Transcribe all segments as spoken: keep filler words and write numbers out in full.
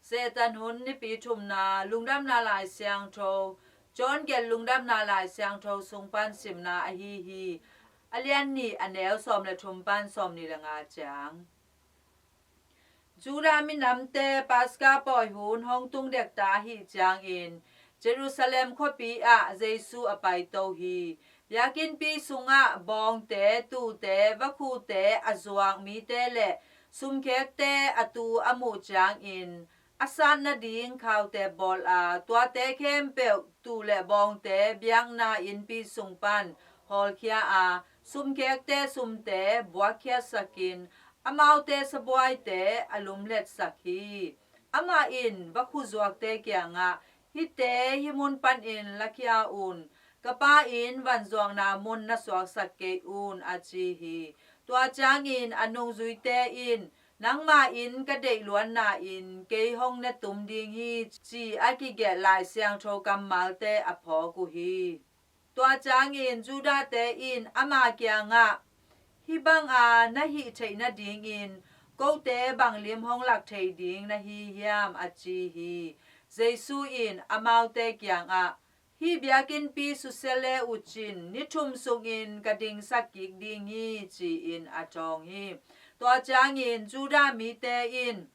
Satan hun nipi thumna, Lungdamna Lai Siangtho, John gelh Lungdamna Lai Siangtho sung pan simna ahi hi. A lian nih, a neu sawm le thum pan sawm nih le nga ciang. Judah minamte Paska pawi hun hong tung dekta ahih ciangin Jerusalem khuapi ah Jesu a paito hi. Biakinnpi sungah bawngte, tuute, vakhute a zuak mite le sumkhekte a tu a muh ciangin a sat nading khaute bawl a, tuate khempeuh tu le bawngte biakna innpi sung pan hawlkhia a, sumkhekte sumte buakkhiatsakin amaute sabuaite a lumletsak hi. Amah in vakhu zuakte kiangah, "Hihte hih mun panin lakhia un, ka Pa in vanzuakna mun na suaksak kei un," a ci hi. Tua ciangin a nungzuite in, "Nangma inn ka deih luanna in kei hong ne tum ding hi," ci a kigelh Lai Siangtho kammalte a phawk uh hi. Tua ciangin Judah-te in ama kiangah, "Hih banga na hih theih nadingin kote bang lim hong lak thei ding na hi hiam?" a ci hi. Jesu in amaute kiangah, "Hih biakinnpi susia le uh cin ni thum sungin ka dingsak kik ding hi," ci-in a thawng hi. Tua ciangin Judah mite in,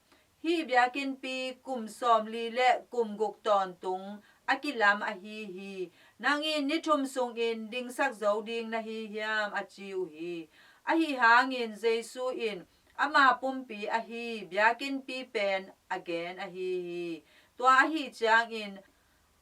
"Hih biakinnpi kum sawmli le kum guk tawntung a kilam ahi hi. Nang in ni thum sungin dingsak zo ding na hi hiam?" a ci uh hi. Ahi hangin Jesu in ama pumpi ahi biakinnpi pen a gen ahi hi. Tua ahi ciangin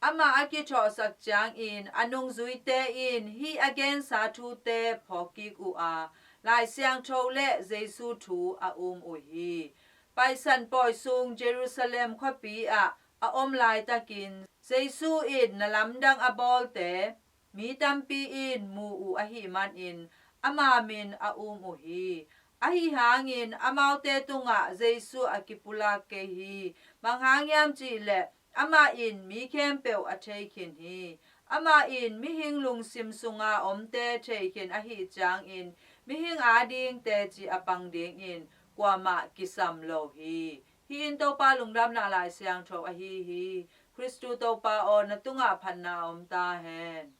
amah a kithawhsak ciangin a nungzuite in hih a gensa thute phawk kik uh a, Lai Siangtho le Jesu thu a um uh hi. Paisan pawi sung Jerusalem khuapi ah a om laitakin Jesu in na lamdang a bawlte mi tampi in mu uh ahih manin ama min a um uh hi. Ahi hangin amaute tungah Jesu a kipulak kei hi. Bang hang hiam cihleh amah in mi khempeuh a thei khin hi. Amah in mihing lungsim sunga omte thei khin ahih ciangin mihing ading teci a pang dingin kuamah kisam lo hi. Hih in Topa Lungdamna Lai Siangtho ahi hi. Khristu Topa aw, na tungah phatna om ta hen.